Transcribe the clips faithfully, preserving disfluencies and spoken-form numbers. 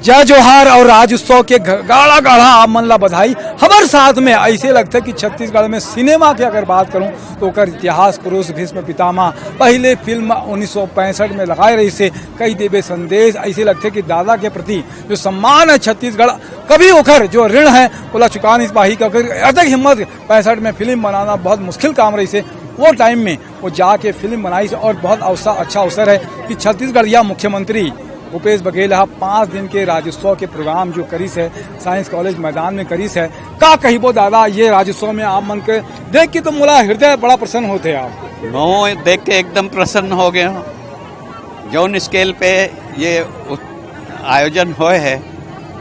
जय जोहार और राज उत्सव के घ-, गाड़ा गाड़ा आप मन ला बधाई। हमर साथ में ऐसे लगथे कि छत्तीसगढ़ में सिनेमा के अगर बात करूं तो ओकर इतिहास पुरुष भीष्म पितामह, पहले फिल्म उन्नीस सौ पैंसठ में लगाए रहिसे, कई देबे संदेश। ऐसे लगथे कि दादा के प्रति जो सम्मान है छत्तीसगढ़, कभी ओकर जो ऋण है ओला चुका नहीं पाही, क्योंकि अतक हिम्मत पैंसठ में फिल्म बनाना बहुत मुश्किल काम रहिसे। वो टाइम में वो जाके फिल्म बनाइस और बहुत अवसर, अच्छा अवसर है कि छत्तीसगढ़िया मुख्यमंत्री भूपेश बघेल ह पाँच दिन के राज्योत्सव के प्रोग्राम जो करिस है साइंस कॉलेज मैदान में करिस है। का कहिबो दादा, ये राज्योत्सव में आप मन के देख के तो मोला हृदय बड़ा प्रसन्न होथे आप। मैं देख के एकदम प्रसन्न हो गया हूँ। जौन स्केल पे ये उत-, आयोजन होए है,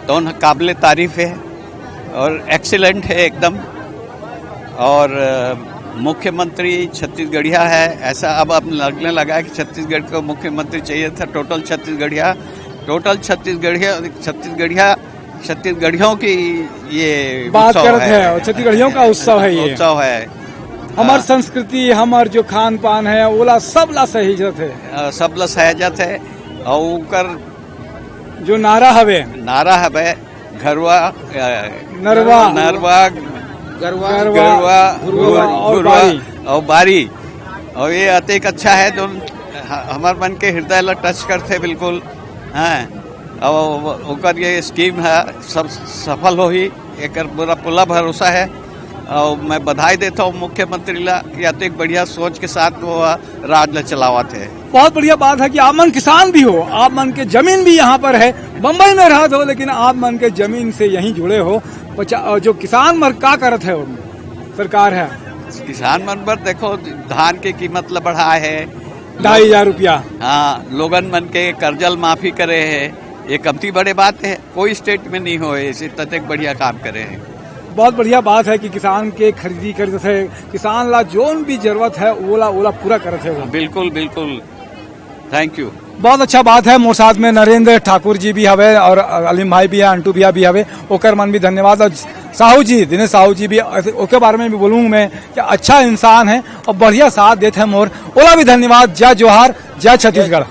तो काबिल तारीफ है और एक्सीलेंट है एकदम। और अ, मुख्यमंत्री छत्तीसगढ़िया है, ऐसा अब, अब लगने लगा है कि छत्तीसगढ़ को मुख्यमंत्री चाहिए था। टोटल छत्तीसगढ़िया, टोटल छत्तीसगढ़िया, छत्तीसगढ़िया, छत्तीसगढ़ियों की ये बात उत्सव करत है। है, और छत्तीसगढ़ियों का उत्सव है ये। उत्सव है। हमर हाँ। संस्कृति, हमर जो खान पान है, ओला सब ला सहेजत है। अ, सब ला सहेजत है। और ओकर जो नारा हवे, नारा हवे, घरवा, अ, नरवा। नरवा, गरवा, गरवा, गरवा, घुरवा और घुरवा बारी। और बारी। और ये अतेक अच्छा है जो ह-, हमर मन के हृदय ला टच करथे बिल्कुल। हाँ, और ओकर ये स्कीम है, सब सफल होही, एकर पूरा, पूरा भरोसा है। और मैं बधाई देता हूँ मुख्यमंत्री ला कि अतेक बढ़िया सोच के साथ वो राज ला चलावत है। बहुत बढ़िया बात है कि आप मन किसान भी हो, आप मन के जमीन भी यहाँ पर है, बम्बई में रहत हो, लेकिन आप मन के जमीन से यहीं जुड़े हो। पचा-, और जो किसान मन का करत है, सरकार है। किसान मन बर देखो, धान के कीमत ला बढ़ाए है, ढाई हजार रुपया। हाँ, लोगन मन के कर्जा ल माफी करे है, ये कमती बड़े बात है, कोई स्टेट में नहीं होए, ऐसे ततेक बढ़िया काम करे है। बहुत बढ़िया बात है कि किसान के खरीदी करत है, किसान ला जोन भी जरूरत है, ओला, ओला पूरा करत है वो। बिल्कुल, बिल्कुल। Thank you. बहुत अच्छा बात है। मोर साथ में नरेंद्र ठाकुर जी भी हवे और अलीम भाई भी है, अंटू भैया भी हवे, ओकर मन भी धन्यवाद। और साहू जी, दिनेश साहू जी भी, ओके बारे में भी बोलूँ मैं कि अच्छा इंसान है और बढ़िया साथ देते हैं मोर, ओला भी धन्यवाद। जय जोहार, जय छत्तीसगढ़।